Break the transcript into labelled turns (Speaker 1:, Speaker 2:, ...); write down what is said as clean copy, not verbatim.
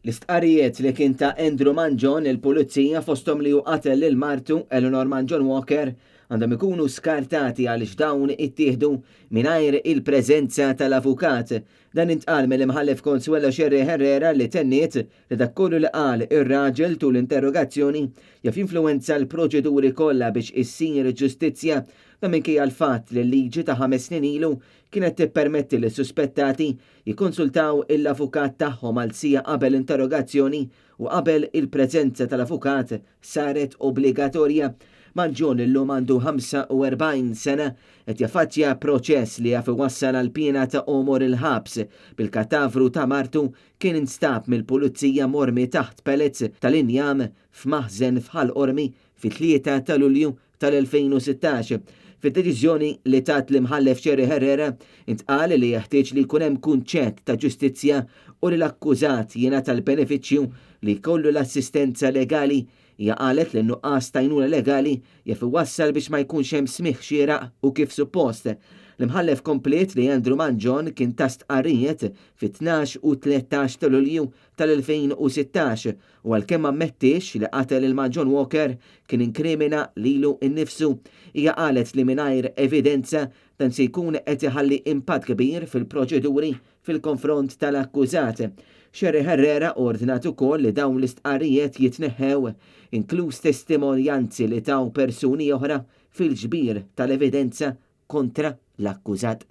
Speaker 1: L-istqarrijiet li kien ta Andrew Mangion lill-Pulizija fosthom li hu qatel lil martu, Eleanor Mangion Walker, għandhom ikunu skartati għaliex dawn ittieħdu mingħajr il-preżenza tal-avukat. Dan intqal mill-Imħallef Consuelo Scerri Herrera li tenniet li dak kollu li qal ir-raġel tul l-interrogazzjoni jaf jinfluwenza l-proċeduri kollha biex issir ġustizzja. Dan minkejja l-fatt li l-liġi ta' ħames snin ilu kienet tippermetti lis-suspettati jikkonsultaw l-avukat tagħhom għal siegħa qabel l-interrogazzjoni u qabel il-preżenza tal-avukat saret obbligatorja. Mangion illum għandu 45 sena qed jaffaċċja proċess li jaf iwassal għal piena ta' għomor il-ħabs bil-katavru ta' martu kien instab mill-pulizija mormi taħt pellets tal-injam f'maħżen f'Ħal Qormi fit-3 ta' Lulju tal-2016. Fid-deċiżjoni li tat l-Imħallef Scerri Herrera, intqal li jeħtieġ li jkun hemm kunċett ta' ġustizzja u li l-akkużat jingħata l-benefiċċju li jkollu l-assistenza legali. Hija qalet li n-nuqqas ta' għajnuna legali jaf iwassal biex ma jkunx hemm smigħ xieraq u kif suppost. L-Imħallef kompliet li Andrew Mangion kien ta stqarrijiet fit-12 u 13 ta' Lulju tal-2016 u għalkemm ammettiex li qatel lil Mangion Walker kien inkrimina lilu nnifsu. Hija qalet li mingħajr evidenza dan se jkun qed iħalli impatt kbir fil-proċeduri fil-konfront tal-akkużat. Scerri Herrera ordnat ukoll li dawn l-istqarrijiet jitneħħew, inkluż testimonjanzi li taw persuni oħra fil-ġbir tal-evidenza kontra l-akkużat.